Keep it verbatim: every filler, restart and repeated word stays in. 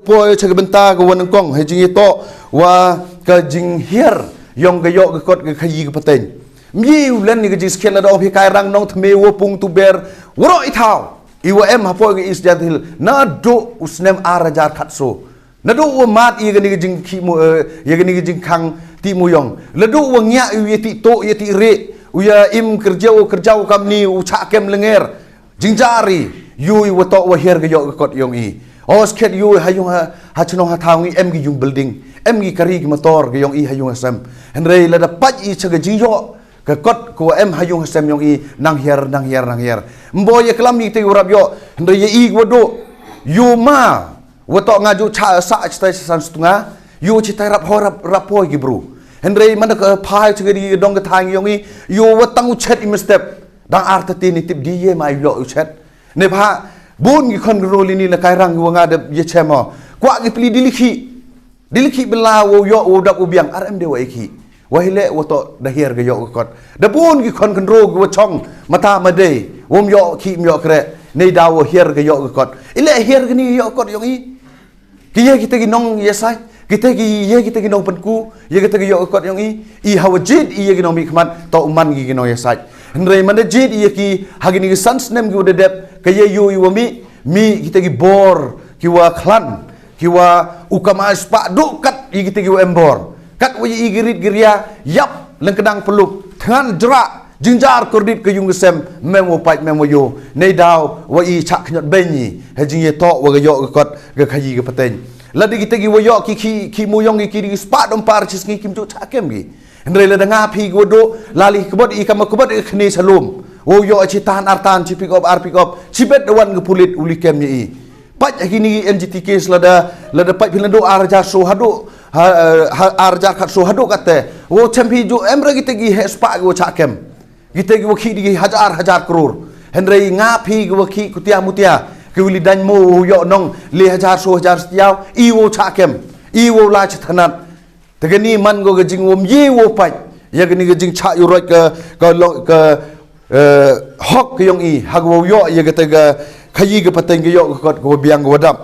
poi cha ka bynta ka wa nyngkong, ha jingyatoh wa ka jinghiar yong ka yoh ka kot ka khayi ka pateng. Ym ye u len ya ka jingskhiat lada ong phi Kairang, Nongthymme, Wapung, Tuber, waroh i thaw i wa em hapoh ka East Jaintia Hills, naduh u snem ar hajar khatsoo. Naduh wa mad ya kani ka jingkhih mu, eh, ya kani ka jingkhang tih mu yong. Naduh wa ngiah u ya tih toh, ya tih reh, u ya im kyrjaw, kyrjaw kamni, u chah kem lenger. Jingjar i, yow i wa toh wa hiar ka yoh ka kot yong i. O skhet yow ha yung ha, ha chnong ha thaw ngi em ki yung building, em ki kari ki motor ka yong i ha yung ha sem. Hynrei lada pait i cha ka jingyoh ka kot ka wa em ha yung ha sem yong i, nang hiar, nang hiar, nang hiar. Ym boi ya klam i te u rap yoh, hynrei ya i ka wa duh. Yow ma wa toh nga ju chah sah chitai san stunga, yow chitai rap ho rap, rap poi ki bru. Hynrei man da ka phai cha ka di dong ka thang yong i, yow wa tang u chet i mynstep. Dang ar ta tin i tip di ye ma i yoh u chet. Neibhah bun ki khon ki ro lini la Kairang ki wa nga dep ya chem o. Kwah ki pli dili khih. Dili khih bylla wow yoh wow dap u biang, ar em de wa i khih. Wa hi leh wa toh da hiar ka yoh ka kot. Da bun ki khon khynro ki wa chong mata ma dei, wom yoh khih, ym yoh kreh. Nei daw wa hiar ka yoh ka kot. I leh hiar kani ka yoh ka kot yong i. Ki ye kita ki nong ya sait, kita ki ye kita ki nong pynku ya kita ki yoh ka kot yong i. I ha wa jied i ya ki nong mih khmat, toh u man ki ki nong ya sait. Hynrei man da jied i ya ki ha kini ki san snem ki wa da dep, ka ye yow i wa mih, mih kita ki bor ki wa khlan, ki wa u kamai spah duh kat ya kita ki wa em bor. Kat wa ya i ki rit ki ria, yap, lyngkdang pyllup, thngan jrah, jingjar kordit ka yung ka sem, mem wa pait, mem wa yoh. Nei daw wa i chah khñiot beiñ i ha jingyatoh wa ka yoh ka kot ka khayi ka pateng. Lada kita ki wa yoh ki khih, khih mu yong ki, ki di ki spah dong par chi sngi, kim ju chah kem ki. Hynrei lada nga phi ki wa duh, lali ka bot i kam ka bot i khne chalum, wow yoh chi tan, ar tan, chi pick up, ar pick up, chi bet da wan ka pulit u li kem ya i. Pait ha kini ki N G T case lada, lada pait phi naduh ar hajar soo haduh, ha, ha, ar hajar khatsoo haduh katte. Wow chem phi ju em re kita ki heh spah ki wa chah kem. Kita ki wa khih di ki hajar, hajar kror. Hynrei nga phi ki wa khih kutia mutia, ki wa li dang mo wow yoh nong le hajar, soo hajar satiaw, i wow chah kem, i wow lai cha thanat. Te kani man ko ka jingwom ye wow pait ya kani ka jingchah yurot ka, ka lo-, ka, eh, hok ka yong i, ha ka wow yoh ya kata ka khayi ka pateng, ka yoh ka kot ka wa biang ka wa dap.